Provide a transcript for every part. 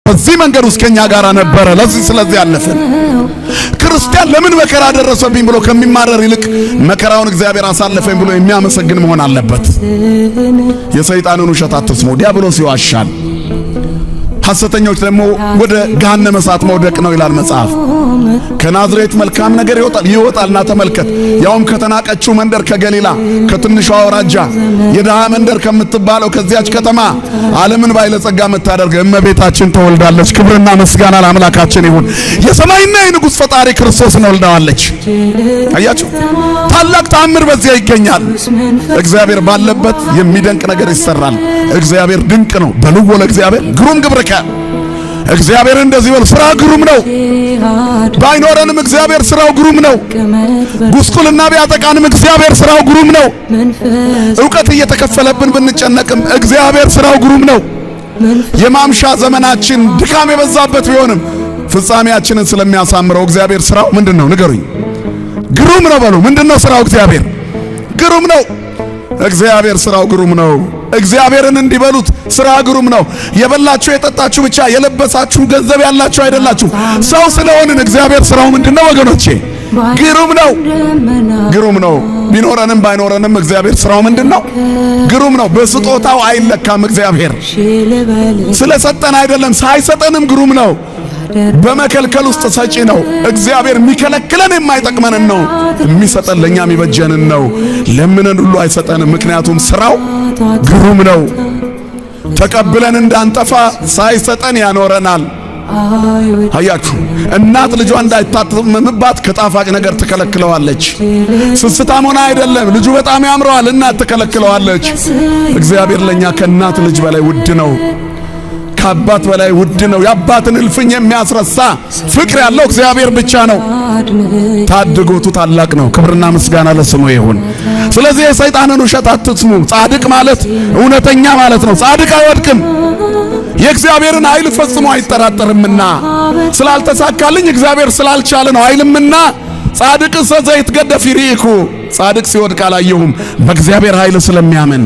በዚህ መንገድ ውስጥ ከኛ ጋር ነበረ። ለዚህ ስለዚህ አለፍን። ክርስቲያን ለምን መከራ ደረሰብኝ ብሎ ከሚማረር ይልቅ መከራውን እግዚአብሔር አሳለፈኝ ብሎ የሚያመሰግን መሆን አለበት። የሰይጣንን ውሸት አትስሙ። ዲያብሎስ ይዋሻል። ሐሰተኞች ደግሞ ወደ ገሃነመ እሳት መውደቅ ነው ይላል መጽሐፍ። ከናዝሬት መልካም ነገር ይወጣል ይወጣልና ተመልከት። ያውም ከተናቀችው መንደር ከገሊላ ከትንሿ አውራጃ የድሃ መንደር ከምትባለው ከዚያች ከተማ ዓለምን ባለጸጋ የምታደርግ እመቤታችን ተወልዳለች። ክብርና ምስጋና ለአምላካችን ይሁን። የሰማይና የንጉሥ ፈጣሪ ክርስቶስን ወልዳዋለች። አያችሁ፣ ታላቅ ተአምር በዚያ ይገኛል። እግዚአብሔር ባለበት የሚደንቅ ነገር ይሰራል። እግዚአብሔር ድንቅ ነው። በልዎ ለእግዚአብሔር ግሩም ግብርከ። እግዚአብሔር እንደዚህ በሉ፣ ስራ ግሩም ነው። ባይኖረንም እግዚአብሔር ስራው ግሩም ነው። ጉስቁልና ቢያጠቃንም እግዚአብሔር ስራው ግሩም ነው። እውቀት እየተከፈለብን ብንጨነቅም እግዚአብሔር ስራው ግሩም ነው። የማምሻ ዘመናችን ድካም የበዛበት ቢሆንም ፍጻሜያችንን ስለሚያሳምረው እግዚአብሔር ስራው ምንድን ነው? ንገሩኝ። ግሩም ነው በሉ። ምንድን ነው ስራው? እግዚአብሔር ግሩም ነው። እግዚአብሔር ስራው ግሩም ነው። እግዚአብሔርን እንዲበሉት ስራ ግሩም ነው። የበላችሁ የጠጣችሁ ብቻ የለበሳችሁ ገንዘብ ያላችሁ አይደላችሁ። ሰው ስለሆንን እግዚአብሔር ስራው ምንድነው ወገኖቼ? ግሩም ነው። ግሩም ነው። ቢኖረንም ባይኖረንም እግዚአብሔር ስራው ምንድነው? ግሩም ነው። በስጦታው አይለካም። እግዚአብሔር ስለሰጠን አይደለም፣ ሳይሰጠንም ግሩም ነው። በመከልከል ውስጥ ሰጪ ነው። እግዚአብሔር የሚከለክለን የማይጠቅመንን ነው፣ የሚሰጠን ለኛ የሚበጀንን ነው። ለምነን ሁሉ አይሰጠንም፣ ምክንያቱም ስራው ግሩም ነው። ተቀብለን እንዳንጠፋ ሳይሰጠን ያኖረናል። አያችሁ፣ እናት ልጇ እንዳይታመምባት ከጣፋጭ ነገር ትከለክለዋለች። ስስታም ሆና አይደለም፣ ልጁ በጣም ያምረዋል፣ እናት ትከለክለዋለች። እግዚአብሔር ለኛ ከእናት ልጅ በላይ ውድ ነው። ከአባት በላይ ውድ ነው። የአባትን እልፍኝ የሚያስረሳ ፍቅር ያለው እግዚአብሔር ብቻ ነው። ታድጎቱ ታላቅ ነው። ክብርና ምስጋና ለስሙ ይሁን። ስለዚህ የሰይጣንን ውሸት አትስሙ። ጻድቅ ማለት እውነተኛ ማለት ነው። ጻድቅ አይወድቅም፣ የእግዚአብሔርን ኃይል ፈጽሞ አይጠራጠርምና ስላልተሳካልኝ እግዚአብሔር ስላልቻለ ነው አይልምና ጻድቅ ዘይትገደፍ ይርኢኩ፣ ጻድቅ ሲወድቅ አላየሁም። በእግዚአብሔር ኃይል ስለሚያምን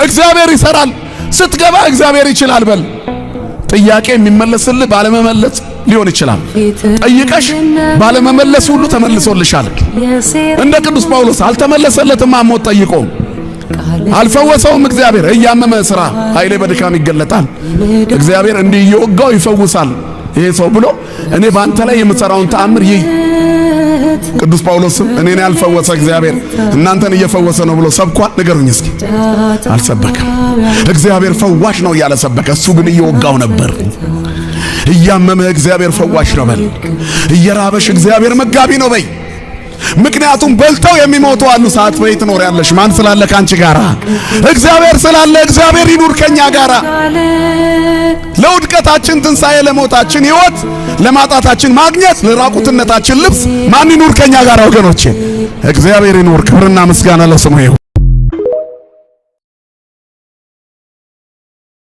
እግዚአብሔር ይሰራል። ስትገባ እግዚአብሔር ይችላል በል። ጥያቄ የሚመለስልህ ባለመመለስ ሊሆን ይችላል። ጠይቀሽ ባለመመለስ ሁሉ ተመልሶልሻል። እንደ ቅዱስ ጳውሎስ አልተመለሰለትም። አሞት ጠይቆ አልፈወሰውም። እግዚአብሔር እያመመ ስራ ኃይሌ በድካም ይገለጣል። እግዚአብሔር እንዲህ እየወጋው ይፈውሳል ይሄ ሰው ብሎ እኔ በአንተ ላይ የምሰራውን ተአምር ይይ። ቅዱስ ጳውሎስም እኔን ያልፈወሰ እግዚአብሔር እናንተን እየፈወሰ ነው ብሎ ሰብኳል። ንገሩኝ እስኪ። አልሰበከም። እግዚአብሔር ፈዋሽ ነው እያለ ሰበከ። እሱ ግን እየወጋው ነበር። እያመመ እግዚአብሔር ፈዋሽ ነው በል። እየራበሽ እግዚአብሔር መጋቢ ነው በይ። ምክንያቱም በልተው የሚሞቱ አሉ። ሰዓት በይ ትኖሪያለሽ። ማን ስላለ ካንቺ ጋራ? እግዚአብሔር ስላለ እግዚአብሔር ይኑር ከኛ ጋራ። ለውድቀታችን ትንሣኤ፣ ለሞታችን ሕይወት፣ ለማጣታችን ማግኘት፣ ለራቁትነታችን ልብስ ማን ይኑር ከኛ ጋራ? ወገኖቼ እግዚአብሔር ይኑር። ክብርና ምስጋና ለስሙ ይሁን።